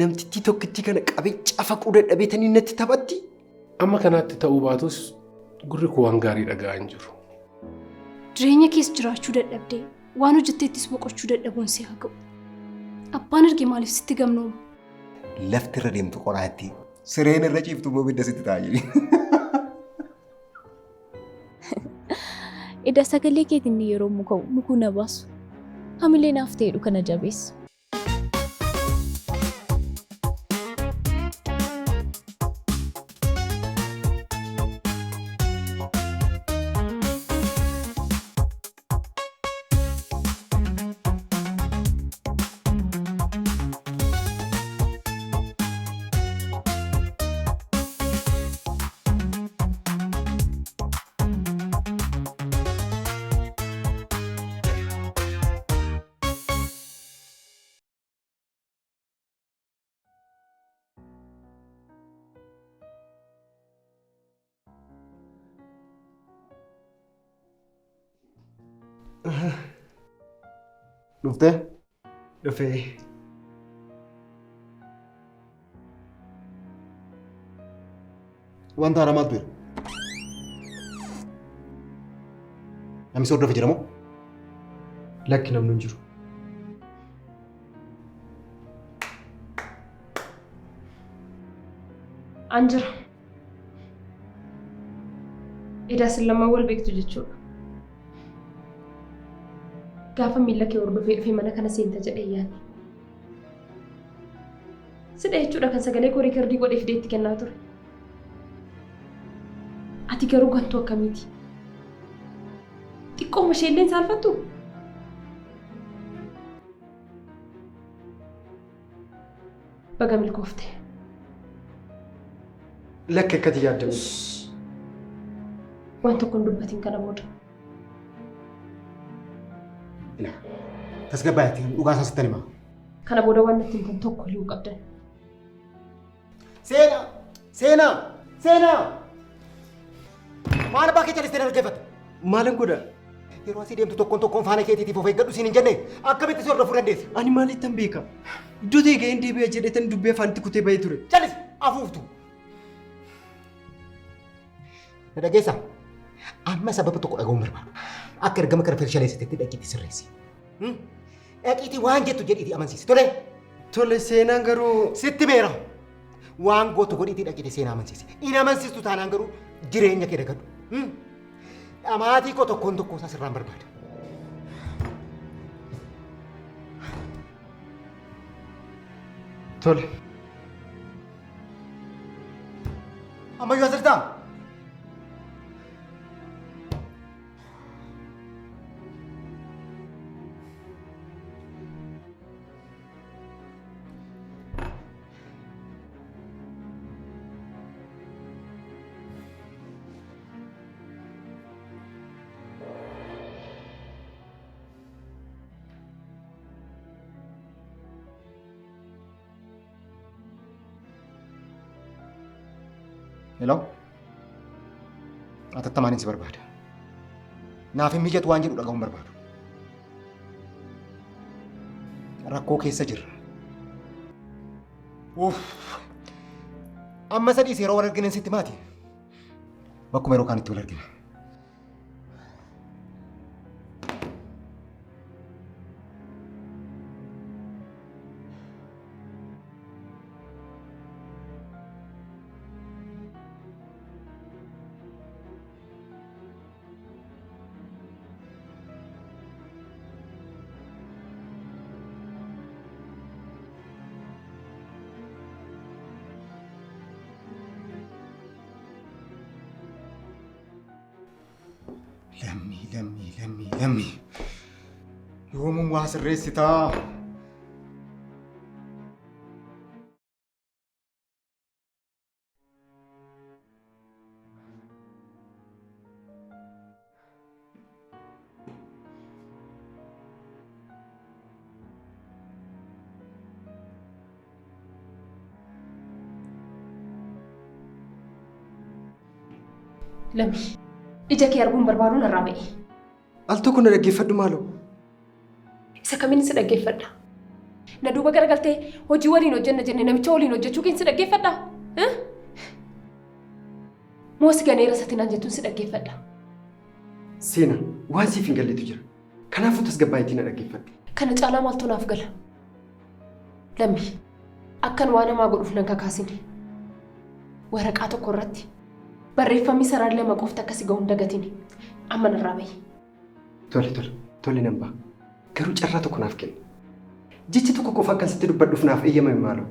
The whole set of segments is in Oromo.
Namtittii tokkittii kana qabee cafaquu dadhabeetanii natti taphatti. Amma kanaatti ta'uu baatus gurri koo waan gaarii dhaga'aa hin jiru. Jireenya kees jiraachuu dadhabdee waan hojjetteettis boqochuu dadhabuun si haa ga'u. Abbaan arge maaliif sitti gamnooma? Lafti irra deemtu qoraattii. Sireen irra ciiftu immoo ibidda sitti ta'a jedhi. Eda sagalee keetiin yeroo muka'u mukuu na baasu. Hamilee naaf ta'edhu kana jabeessu. Dhuftee? Dhufee. Wanta haaraa maaltu jira? Namni si hordofe jira moo? Lakki namni hin jiru. An jira. Edaa isin lamaan wal beektu jechuudha. Gaafa miila kee hordofee dhufee mana kana seenta jedhee yaadne. Sidha jechuudha kan sagalee koo riikardii godhee fidee itti kennaa ture. Ati garuu gantuu akkamiiti? Xiqqooma isheellee hin saalfattu? Baga milkoofte. Lakki akkati yaadda miti. Waan tokko hin dubbatin kana booda. Ilaa tasgabbaa'etti dhugaa isaa sittan himaa. Kana booda waan natti himtan tokko iyyuu hin qabdan. Seenaa! Seenaa! Seenaa! Maal abbaa kee calistee na dhaggeeffatta? Maalan godha? Yeroo asii deemtu tokkoon tokkoon faana keetiitiif of eeggadhu siin hin jenne akkamitti si hordofuu dandeessa? Ani maalittan beeka? Iddoo ta'e ga'een deebi'a jedheetan dubbii afaanitti kutee bahee ture. Calisi! Afuuftu! Na dhageessaa? Amma sababa tokko dhaga'uun barbaadu. Akka ergama kana fashaleessitetti dhaqiitii sirreessi. Dhaqiitii waan jettu jedhiitii amansiisi. Tole! Tole seenaan garuu Sitti meera. Waan gootu godhiitii dhaqiitii seenaa amansiisi. In amansiistu taanaan garuu jireenya kee dagadhu. Dhamaatii koo tokkoon tokkoo isaa sirraan barbaada. Tole. Ammayyuu as jirtaa? Hello? Atattamaan si barbaada. Naaf hin mijatu waan jedhu dhaga'uun barbaadu. Rakkoo keessa jirra. Uff. Amma sadii yeroo wal arginen sitti maati. Bakkuma yeroo kaanitti wal argina. Lammii, lammii, lammii, lammii. Yoomuun waa sirreessitaa? Lami, ija kee arguun barbaadu narraa ba'i. Al tokko na dhaggeeffadhu maaloo. Isa kamiin si dhaggeeffadha? Na duuba garagaltee hojii waliin hojjenna jenne namicha waliin hojjechuu keen si dhaggeeffadha? Moo si ganeera isatti naan jettuun si dhaggeeffadha? Seena, waan siif hin galletu jira. Kanaafuu tasgabbaa'iitii na dhaggeeffadhu. Kana caalaa maaltu naaf gala? Lammi, akkan waan hamaa godhuuf nan kakaasine. Waraqaa tokko irratti barreeffamni sararri lama qofti akka si ga'u hin dagatini. Amma narraa bahi. Tole tole, tole nan baha. Garuu carraa tokko naaf kenni. Jecha tokko qofa akkan sitti dubbadhuuf naaf eeyyamami maaloo.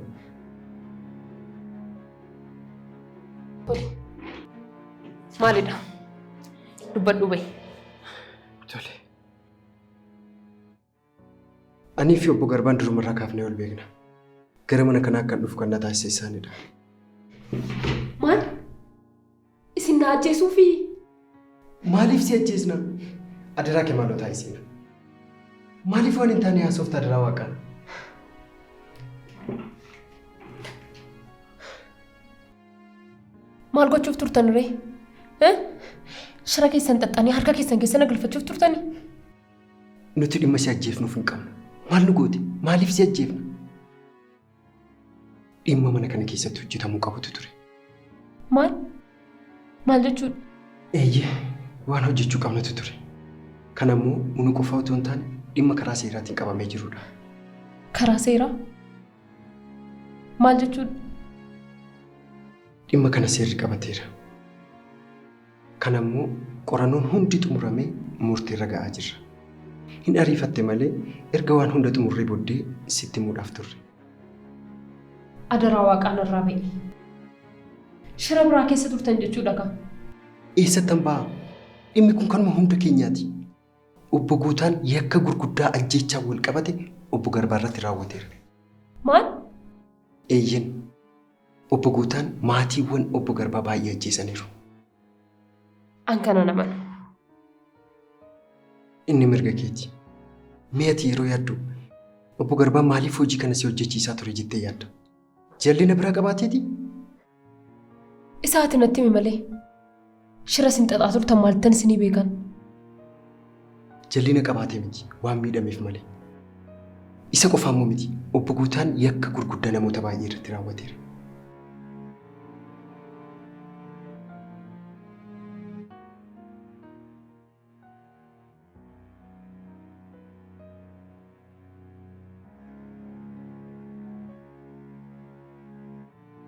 Tole. Maalidha? Dubbadhuu bahi. Tole. Anii fi obbo Garbaan durumarraa kaafnee wal beekna. Gara mana kanaa akkan dhufu kan na taasise isaanidha. Maal? Isin na ajjeesuufii? Maaliif si ajjeesna? Adaraa kee maaloo taa'i Seenaa. Maaliif waan hin taane haasofta adaraa waaqaa? Maal gochuuf turtan ree? Shira keessan xaxxanii harka keessan keessa na galfachuuf turtanii? Nuti dhimma si ajjeefnuuf hin qabnu. Maal nu goote? Maaliif si ajjeefna? Dhimma mana kana keessatti hojjetamuu qabutu ture. Maal? Maal jechuudha? Eeyyee, waan hojjechuu qabnutu ture. Kana immoo unu qofa otoo hin taane dhimma karaa seeraatiin qabamee jirudha. Karaa seeraa? Maal jechuudha? Dhimma kana seerri qabateera. Kana immoo qorannoon hundi xumuramee murtiirra ga'aa jirra. Hin ariifatte malee erga waan hunda xumurree booddee sitti himuudhaaf turre. Adaraa waaqaa narraa ba'i. Shira biraa keessa turtan jechuudha kaa. Eessattan ba'a? Dhimmi kun kanuma hunda keenyaati. Obbo Guutaan yakka gurguddaa ajjeechaan wal qabate obbo Garbaa irratti raawwateera. Maal? Eeyyen. Obbo Guutaan maatiiwwan obbo Garbaa baay'ee ajjeesaniiru. An kana hin amanu. Inni mirga keeti. Mee ati yeroo yaaddu obbo Garbaan maaliif hojii kana si hojjechiisaa ture jettee yaadda? Jallina biraa qabaateetii? Isa ati natti himi malee. Shira isin xaxaa turtan maalittan isinii beekan? Jallina qabaatee miti, waan miidhameef malee. Isa qofaammoo miti, obbo Guutaan yakka gurguddaa namoota baay'ee irratti raawwateera.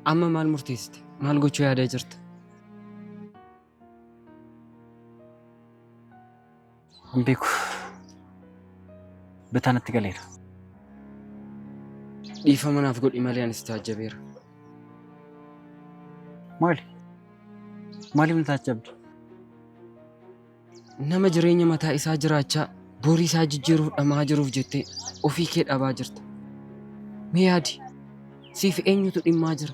Amma maal murteessite? Maal gochuu yaadaa jirta? Hin beeku. Bitaa natti galeera. Dhiifama naaf godhi malee anis taajjabeera. Maali? Maaliif na taajjabda? Nama jireenya mataa isaa jiraachaa borii isaa jijjiiruuf dhama'aa jiruuf jettee ofii kee dhabaa jirta. Mee yaadi, siif eenyutu dhimmaa jira?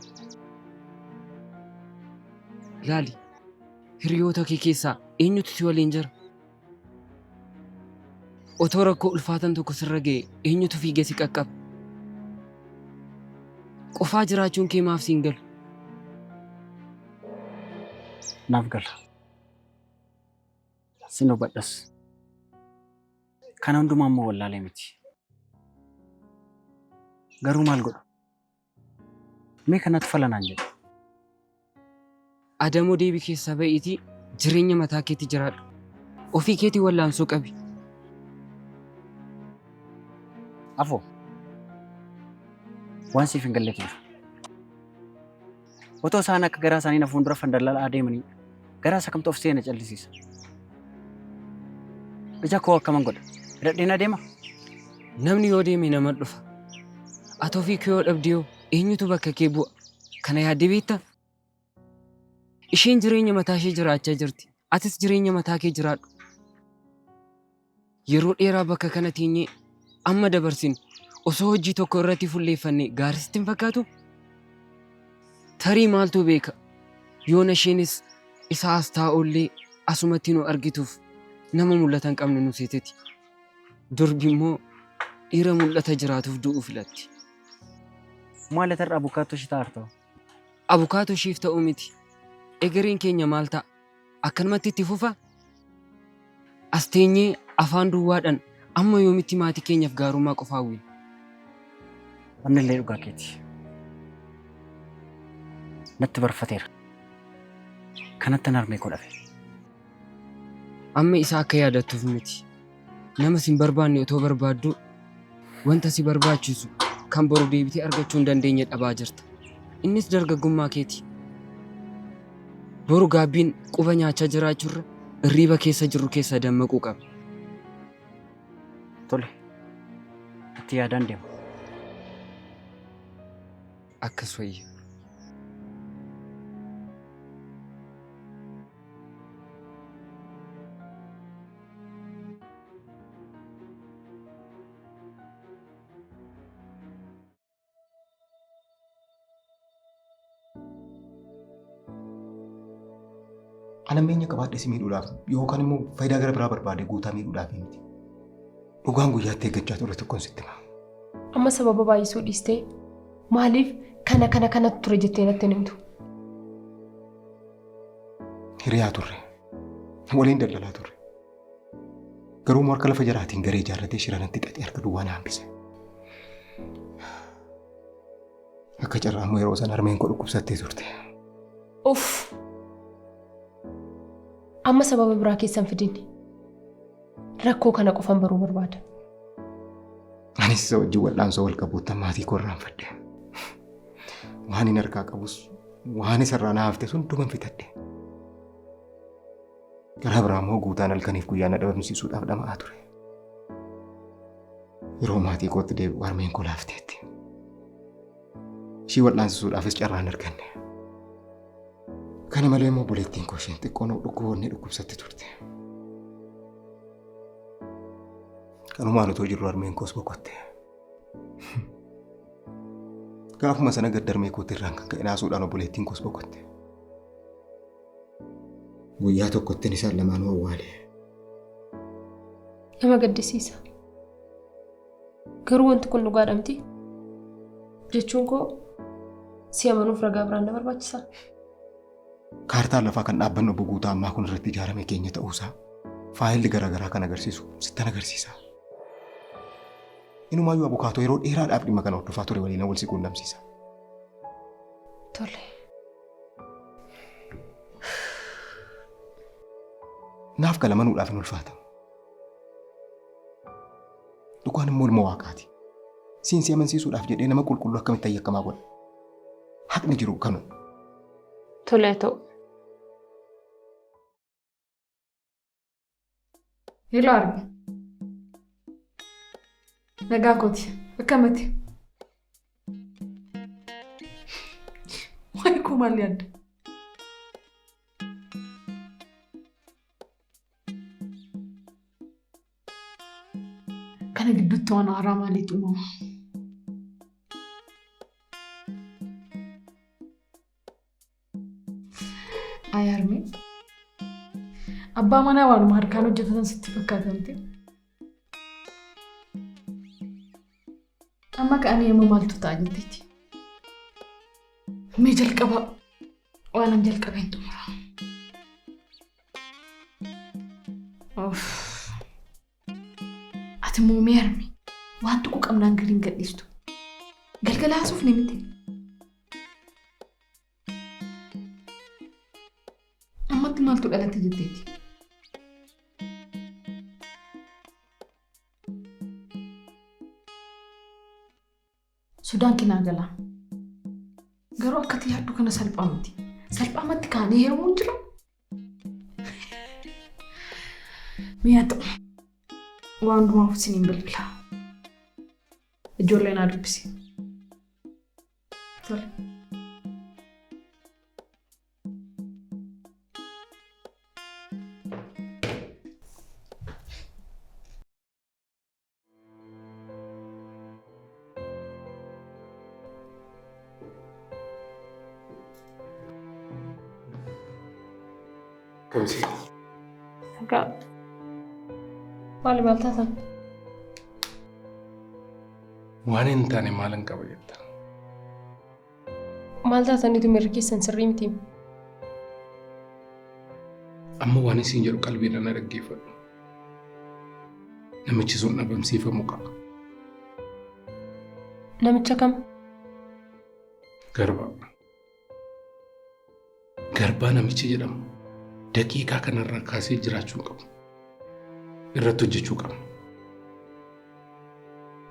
Laali, hiriyoota kee keessaa eenyutu si waliin jira? Otoo rakkoo ulfaatan tokko sirra ga'e eenyutu fiigee si qaqqaba? Qofaa jiraachuun kee maaf siin galu? Naaf gala. Sin hubadhas. Kana hundumaa immoo wallaalee miti. Garuu maal godhu? Mee kanatu fala naan jedhi. Adamoo deebii keessaa ba'iitii jireenya mataa keetii jiraadhu. Ofii keetii wallaansoo qabi. Afoo. Waan siif hin galletu jira. Otoo isaan akka garaa isaanii na fuuldura fandallalaa adeemanii garaa isa kamtu of seena callisiisa. Ija koo akkaman godha? Hidhadheen adeema? Namni yoo deeme nama dhufa. Ati ofii kee yoo dhabde hoo eenyutu bakka kee bu'a? Kana yaaddee beektaa? Isheen jireenya mataa ishee jiraachaa jirti. Atis jireenya mataa kee jiraadhu. Yeroo dheeraa bakka kana teenyee amma dabarsinu osoo hojii tokko irratti fulleeffanne gaarii sitti hin fakkaatu? Tarii maaltu beeka yoona isheenis isa as taa'ullee asumatti nu argituuf nama mul'ata hin qabne nu seeteti. Durbi immoo dhiira mul'ata jiraatuuf du'uu filatti. Maal ati har'a abukaattoo ishee ta'aa jirta? Abukaatoo isheef ta'uu miti. Egereen keenya maal ta'a? Akkanumatti itti fufa? As teenyee afaan duwwaadhaan amma yoomitti maatii keenyaaf gaarummaa qofa hawwina? Wanni illee dhugaa keeti. Natti barfateera. Kanatti harmee koo dhabe. Amma isa akka yaadattuuf miti. Nama si hin barbaanne otoo barbaaddu wanta si barbaachisu kan boru deebitee argachuu hin dandeenye dhabaa jirta. Innis dargaggummaa keeti. Boru gaabbiin quba nyaachaa jiraachuurra irriiba keessa jirru keessa dammaquu qaba. Tole. Itti yaadaan deema. Akkas wayya. Ana meenya qabaadhee si miidhuudhaaf yookaan immoo faayidaa gara biraa barbaade guutaa miidhuudhaaf miti. Dhugaan guyyaatti eeggachaa ture tokkoon sitti hima. Amma sababa baay'isuu dhiistee maaliif kana kana kanatu ture jettee natti hin himtu? Hiriyaa turre. Waliin daldalaa turre. Garuu harka lafa jalaatiin garee ijaarratee shira natti xaxee harka duwwaa na hambise. Akka carraa immoo yeroo sana harmeen koo dhukkubsattee turte. Uff! Amma sababa biraa keessan fidin. Rakkoo kana qofan baruu barbaada. Anis isa wajjin wal'aansoo wal qabuutta maatii koo irraanfadhe. Waan hin harkaa qabus waan isarraa na hafte sun hunduman fitadhe. Karaa biraa immoo guutaan halkaniif guyyaa na dhabamsiisuudhaaf dhama'aa ture. Yeroo maatii kootti deebi'u harmeen koo laafteetti. Ishii wal'aansisuudhaafis carraa hin arganne. Kana malee immoo obboleettiin koo isheen xiqqoon dhukkuboonni dhukkubsatti turte. Kanumaan otoo jirru harmeen koos boqotte. Gaafuma sana gadda harmee kootti irraan kan ka'e naasuudhaan obboleettiin koos boqotte. Guyyaa tokkottin isaan lamaanuu awwaale. Nama gaddisiisa. Garuu wanti kun dhugaadha miti? Jechuun koo si amanuuf ragaa biraan na barbaachisaa? Kaartaan lafaa kan dhaabbanni obbo Guutaa ammaa kun irratti ijaarame keenya ta'uusaa faayilli garaagaraa kan agarsiisu sittan agarsiisa. Inumaayyuu abukaatoo yeroo dheeraadhaaf dhimma kana hordofaa ture waliin wal si quunnamsiisa. Tole. Naaf gala manuudhaaf hin ulfaata. Dhugaan immoo ilma waaqaati. Siin si amansiisuudhaaf jedhee nama qulqulluu akkamitti yakkamaa godha? Haqni jiru kanu. Tole haa ta'u. Hello Arbi. Nagaa kooti. Akkamati? Waa'ee koo maal yaadda? Kana gidduutti waan haaraa maaliitu uumama? Ayi harmee. Abbaa manaa waanuma harkaan hojjetatan sitti fakkaata miti. Amma ka'anii immoo maaltu ta'a jetteeti. Mee jalqaba waanan jalqabeen xumura. Of. Ati immoo mee harmee waan tuqu qabnaan gadi hin gadhiistu. Galgala haasofne miti. Ammatti maaltu dhalate jetteeti? Sodaan kee naa gala. Garuu akka ati yaaddu kana salphaa miti. Salphaamatti kaanee heerumuun jira. Mee haa ta'u. Waan hundumaaf isiniin bilbila. Ijoollee naa dubbisi. Tole. Kamsi. Nagaa. Maali maal taatan? Waan hin taane maalan qaba jetta? Maal taataniitu miirri keessan sirrii miti? Amma waan isin jedhu qalbiidhaan na dhaggeeffadhu. Namichi sun dhabamsiifamuu qaba. Namicha kam? Garbaa. Garbaa namichi jedhamu daqiiqaa kanarraa kaasee jiraachuu hin qabu. Irratti hojjechuu qabna.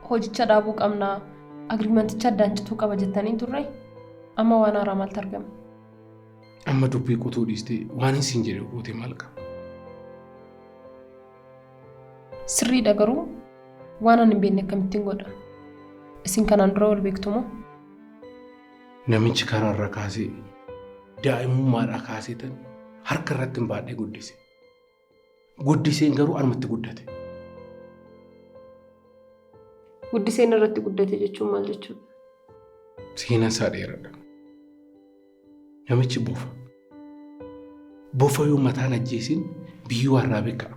Hojicha dhaabuu qabna. Agriimenticha addaan cituu qaba jettanii turre amma waan haaraa maaltu argame? Amma dubbii qotuu dhiistee waan isin jedhe gootee maal qaba? Sirriidha garuu waan ani hin beekne akkamittiin godha? Isin kanaan dura wal beektu moo? Namichi karaarra kaasee daa'imummaadhaa kaasee tan harka irratti hin baadhee guddise. Guddiseen garuu anumatti guddate. Guddiseen irratti guddate jechuun maal jechuudha? Seenaan isaa dheeraadha. Namichi bofa. Bofa yoo mataan ajjeesin biyyoo arraabee ka'a.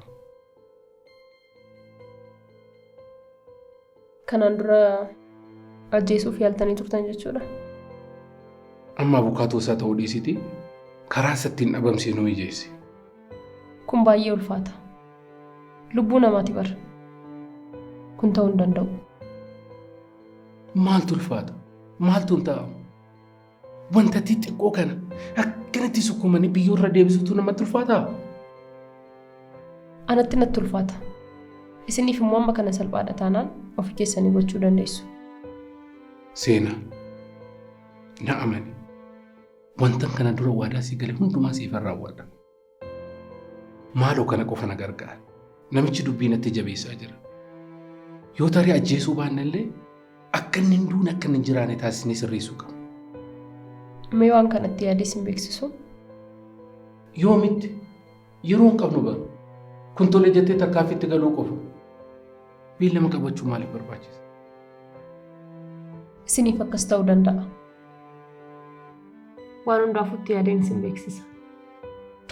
Kanaan dura ajjeesuuf yaaltanii turtan jechuudha. Amma abukaatoo isaa ta'uu dhiisiti karaa isa ittiin dhabamsiinu mijeessi. Kun baay'ee ulfaata. Lubbuu namaati bara. Kun ta'uu hin danda'u. Maaltu ulfaata? Maaltu hin ta'amu? Wanta xixiqqoo kana akkanatti sukkuumanii biyyoo irra deebisuutu namatti ulfaataa? Anatti natti ulfaata. Isiniif immoo amma kana salphaadha taanaan ofii keessanii gochuu dandeessu. Seenaa, na amani. Wanta kana dura waadaa sii gale hundumaa siifan raawwadha. Maaloo kana qofa na gargaara. Namichi dubbii natti jabeessaa jira. Yoo tarii ajjeesuu baanne illee akka inni hin duune akka inni hin jiraanne taasisnee sirreessuu qabna. Mee waan kanatti yaadee sin beeksisu? Yoomitti? Yeroo hin qabnu bara. Kun tole jettee tarkaanfiitti galuu qofa. Beellama qabachuu maaliif barbaachisa? Isiniif akkas ta'uu danda'a. Waan hundaafuu itti yaadeen isin beeksisa.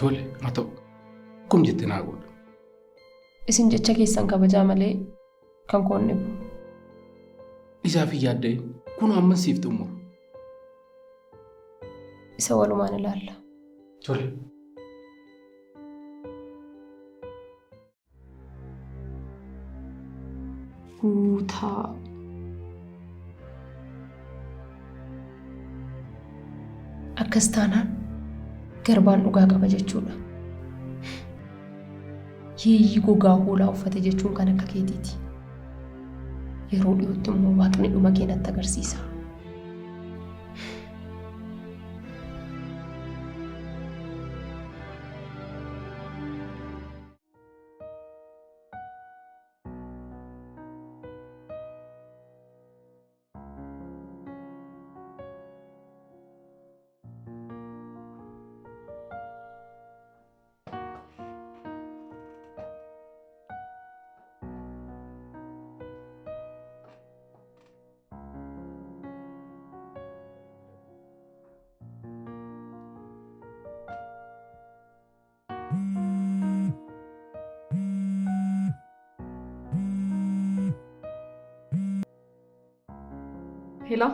Tole haa ta'u. Akkum jette naa godhu. Isin jecha keessan kabajaa malee kan koo hin dhibu. Isaaf hin yaadda'in. Kunoo amman siif xumura. Isa walumaan ilaalla. Tole. Guutaa. Akkas taanaan garbaan dhugaa qaba jechuudha. Yeeyyii gogaa hoolaa uffate jechuun kan akka keetiiti. Yeroo dhiyootti immoo waaqni dhuma kee natti agarsiisa. Hello,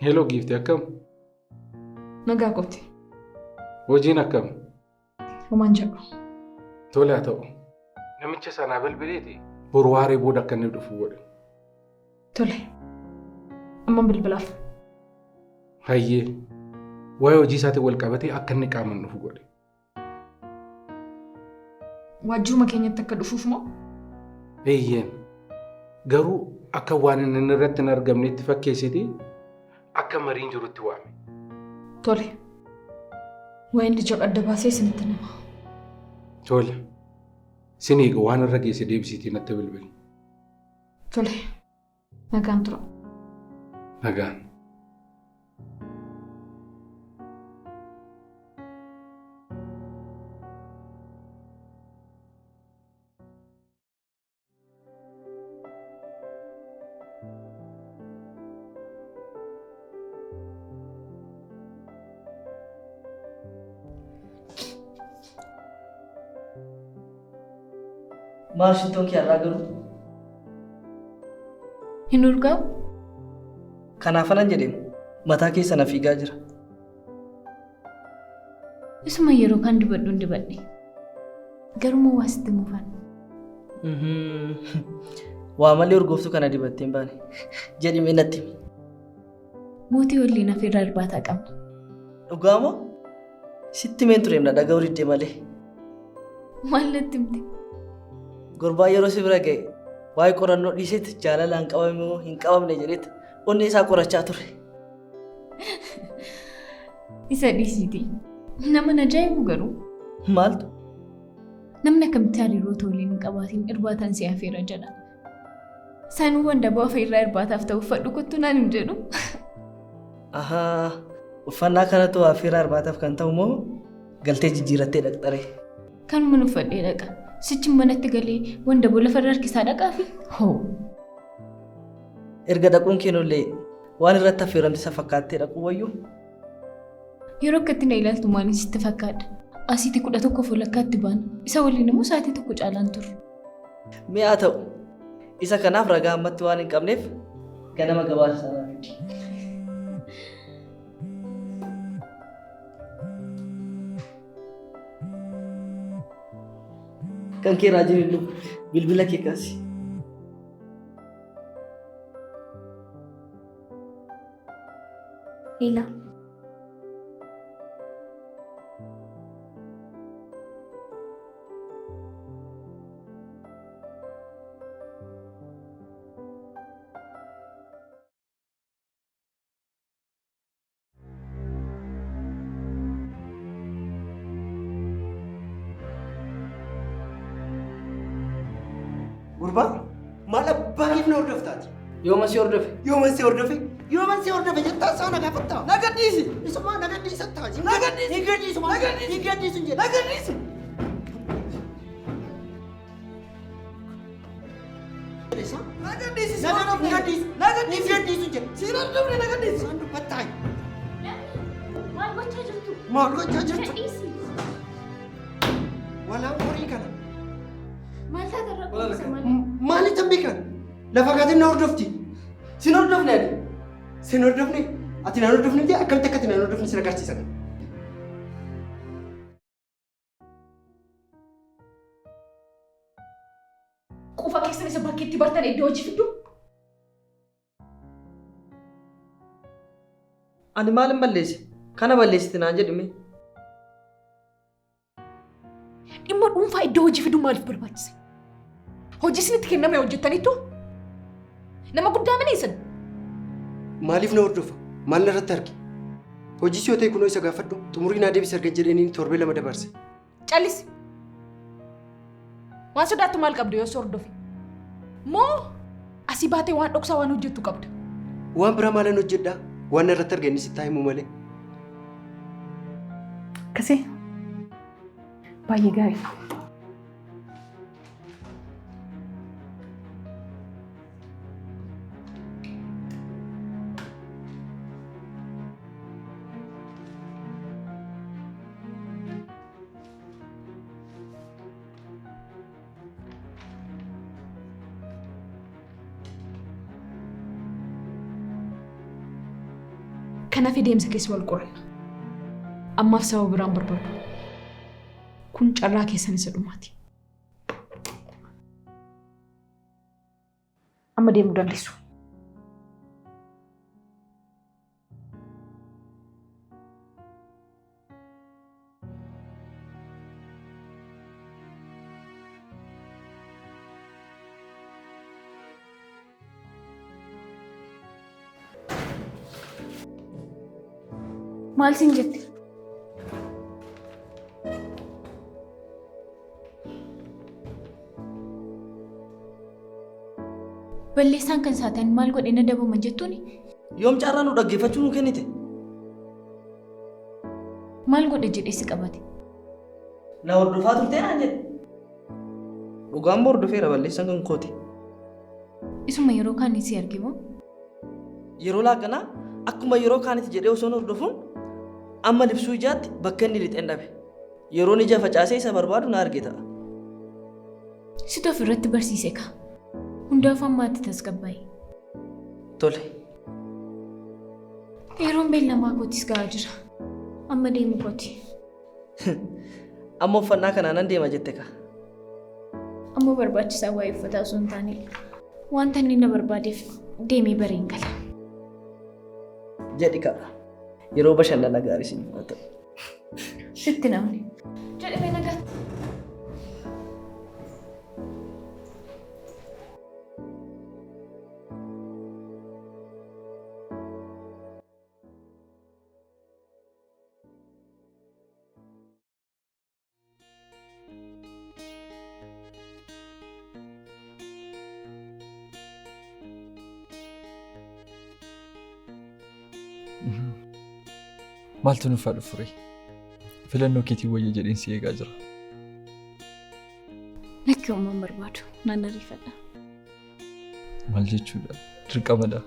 Hello giiftii akkam? Nagaa kooti. Hojiin akkam? Homaan jedhu. Tole haa ta'u. Namicha sanaa bilbileeti boru waaree booda akka inni dhufu godhe. Tole. Amman bilbilaaf. Hayyee. Waa'ee hojii isaatiin wal qabatee akka inni qaaman dhufu godhe. Waajjiruma keenyatti akka dhufuuf moo? Eeyyeen. Garuu akka waan inni irratti hin argamnetti fakkeessiti akka mariin jirutti waame. Tole. Waa inni jedhu adda baasee isinitti hima. Tole. Sin eega waan irra geesse deebisiitii natti bilbili. Tole. Nagaan tura. Nagaan. Maal shittoon kee har'aa garuu? Hin urgaa'u? Kanaafanan jedheem mataa keessa na fiigaa jira. Isuma yeroo kaan dibadhuun dibadhe. Garuu waa sitti mufan. Waa malee urgooftuu kana dibattee hin baane. Jedhi mee natti himi. Mootii waliin afeerraa irbaataa qabna. Dhugaa moo? Sitti himeen tureem na dhaga'uu didde malee. Maal natti himte? Gurbaan yeroo si bira ga'e waa'ee qorannoo dhiiseet jaalalaan qabame moo hin qabamne jedheet onnee isaa qorachaa ture. Isa dhiisiiti. Nama na ajaa'ibu garuu. Maaltu? Namni akkamitti hariiroo otoo waliin hin qabaatiin irbaataan si afeera jedha. Sanuu wandaboo afeerraa irbaataaf ta'u uffadhu kottu naan hin jedhu. Ahaa, uffannaa kanatu afeerraa irbaataaf kan ta'u moo galtee jijjiirrattee dhaqxaree? Kanuman uffadhee dhaqa. Sichin manatti galee wandaboo lafarra harkisaa dhaqaafi? Hoo! Erga dhaquun kee hin oollee waan irratti affeeramte isa fakkaattee dhaquu wayyuu? Yeroo akkatti na ilaaltu maalin sitti fakkaadha? Asiiti 11f walakkaatti baana. Isa waliin immoo sa'aatii tokko caalaa hin turru. Mee haa ta'u. Isa kanaaf ragaa ammatti waan hin qabneef ganama gabaasa isaa naa fidi. Kan kee raajiin hin dhufu. Bilbila kee kaasi. Leela. Gurbaa maal abbaa keef na hordoftaati? Yooma si hordofe? Yooma si hordofe? Yooma si hordofe jettaa isaa na gaafattaa? Na gadhiisi! Isumaa na gadhiisattaa? Na gadhiisi! Hin gadhiisu Na gadhiisi! Hin gadhiisu hin jedhe. Na gadhiisi! Na gadhiisi! Na gadhiisi! Na gadhiisi! Hin gadhiisu hin jedhe. Si hin hordofne na gadhiisi! Isaan dubbattaa? Maal gochaa jirtu? Maal gochaa jirtu? Gadhiisi. Walaan horii kana. Maal taata irra kunuunsa malee? Maalitti hin beekan? Lafa kaatiin na hordofti. Sin hordofne ani. Sin hordofne? Ati na hordofne miti akkamitti akka ati na hordofne sin agarsiisa. Quufa keessan isa bakkeetti bartan iddoo hojii fiddu. Ani maalin balleesse? Kana balleessite naan jedhi mee. Dhimma dhuunfaa iddoo hojii fiduun maaliif barbaachise? Hojii isinitti kenname hojjettaniittu? Nama guddaa mini isin? Maaliif na hordofa? Maal narratti arge? Hojiis yoo ta'e kunoo isa gaafadhu. Xumurii naa deebisi ergan jedheeniin torbee lama dabarse. Callisi. Waan sodaattu maal qabda yoo si hordofe? Moo asii baatee waan dhoksaa waan hojjettu qabda? Waan biraa maalan hojjedhaa? Waan narratti arge inni sitti haa himu malee. Akkasii. Baay'ee gaarii. Kan hafe deemsa keessa wal qoranna. Ammaaf sababa biraan barbaadu. Kun carraa keessan isa dhumaati. Amma deemuu dandeessu. Maal siin jette? Balleessaan kan isaa ta'an maal godhe na dabaman jettuuni? Yoom carraa nu dhaggeeffachuu nu kennite? Maal godhe jedhee si qabate? Na hordofaa turtee naan jedhe. Dhugaan hordofeera balleessaan kan kooti. Isuma yeroo kaanii si arge moo? Yeroo laaqanaa akkuma yeroo kaanitti jedhee osoon hordofuun amma libsuu ijaatti bakka inni lixeen dhabe. Yeroon ija facaasee isa barbaadu na arge ta'a. Situ of irratti barsiise kaa. Hundaafuu amma ati tasgabbaa'i. Tole. Yeroon beellamaa kootis ga'aa jira. Amma deemu kooti. Amma uffannaa kanaa nan deema jette kaa. Amma barbaachisaa waa'ee uffataa osoo hin taane Wanta inni na barbaadeef deemee bareen gala. Jedhi ka'a. Yeroo bashannana gaarii isiniif haa ta'u. Sitti namni. Jedhame nagaatti. Maaltu nuuf haa dhufu ree? Filannoo keetiin wayya jedheen si eegaa jira. Lakki uumaan barbaadu nan ariifadha. Maal jechuudha? Dirqamadha.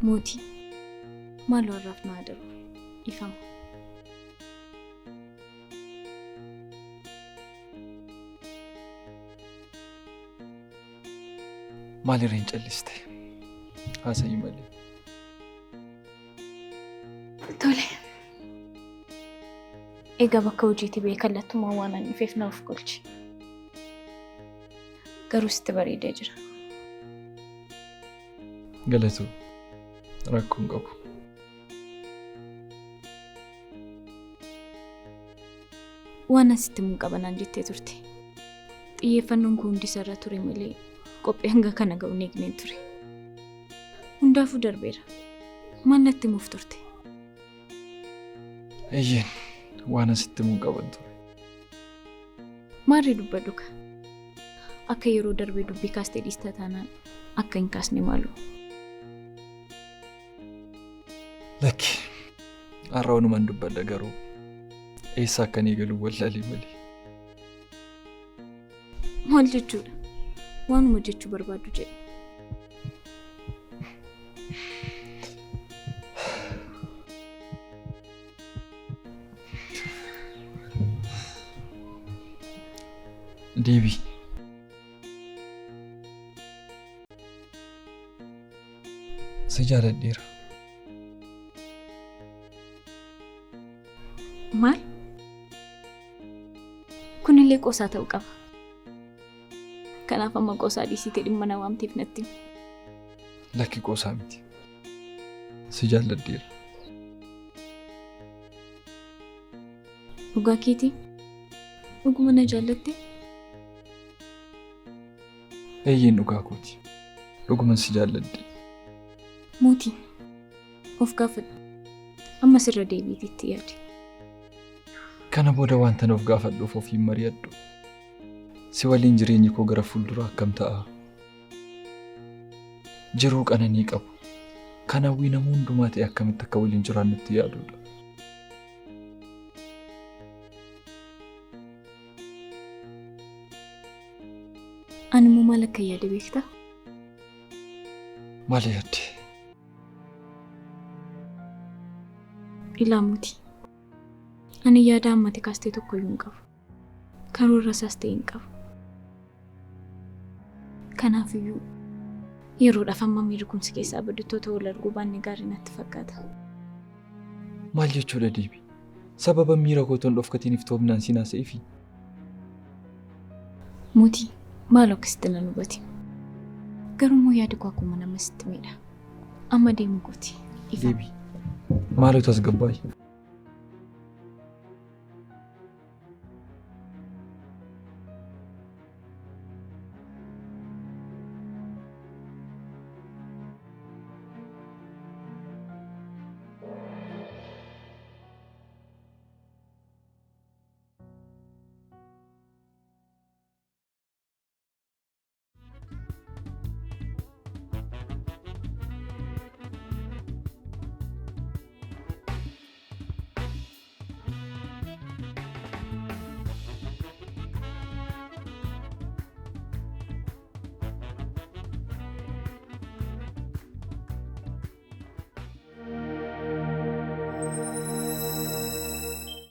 Mootii maaloo har'aaf naa darbu ifama. Maal irra hin calliste? Haasa'ii malee. Tole. Egaa bakka hojiitii ba'ee kallattumaan waan ani dhufeef na of golchi. Garuu sitti bareedee jira. Galatoo rakkoo hin qabu. Waan asitti himuu qaba naan jettee turte. Xiyyeeffannoon koo hundi isarra ture malee qophii hanga kana ga'u hin eegneen ture. Hundaafuu darbeera. Maal natti himuuf turte? Eeyyeen waan asitti himuu qaban ture. Maarree dubbadhu ka. Akka yeroo darbee dubbii kaastee dhiista taanaan akka hin kaasne maalu. Lakki har'a wanumaan dubbadha garuu eessa akkan eegalu wallaalee malee. Maal jechuudha? Waanuma jechuu barbaaddu jedhe. Deebii. Si jaaladheera. Maal? Kunillee qoosaa ta'uu qaba. Kanaaf amma qoosaa dhiisitee dhimma na waamteef natti himi. Lakki qoosaa miti. Si jaalladheera. Dhugaa keetii? Dhuguma na jaallatte? Eeyyeen dhugaa kooti. Dhuguman si jaalladhe. Mootii, of gaafadhu. Amma sirra deebiitii itti yaadi. Kana booda wanta of gaafadhuuf ofiin mari'adhu. Si waliin jireenyi koo gara fuulduraa akkam ta'a? Jiruu qananii qabu. Kan hawwii nama hundumaa ta'e akkamitti akka waliin jiraannutti yaaduudha. Ani immoo maal akka yaade beektaa? Maal yaadde? Ilaa mootii. Ani yaada ammatti kaastee tokkoyyuu hin qabu. Karoora isaas ta'e hin qabu. Kanaafiyyuu yeroodhaaf amma miirri kun si keessaa badutti wal arguu baanne gaarii natti fakkaata. Maal jechuudha deebi? Sababa miira kootoon dhofkatiin iftoominaan siin haasa'eefi? Mootii maaloo akkasitti nan hubati. Garuu immoo yaadi koo akkuma nama sitti miidha. Amma deemu kooti. Deebi. Maaloo tasgabbaa'i.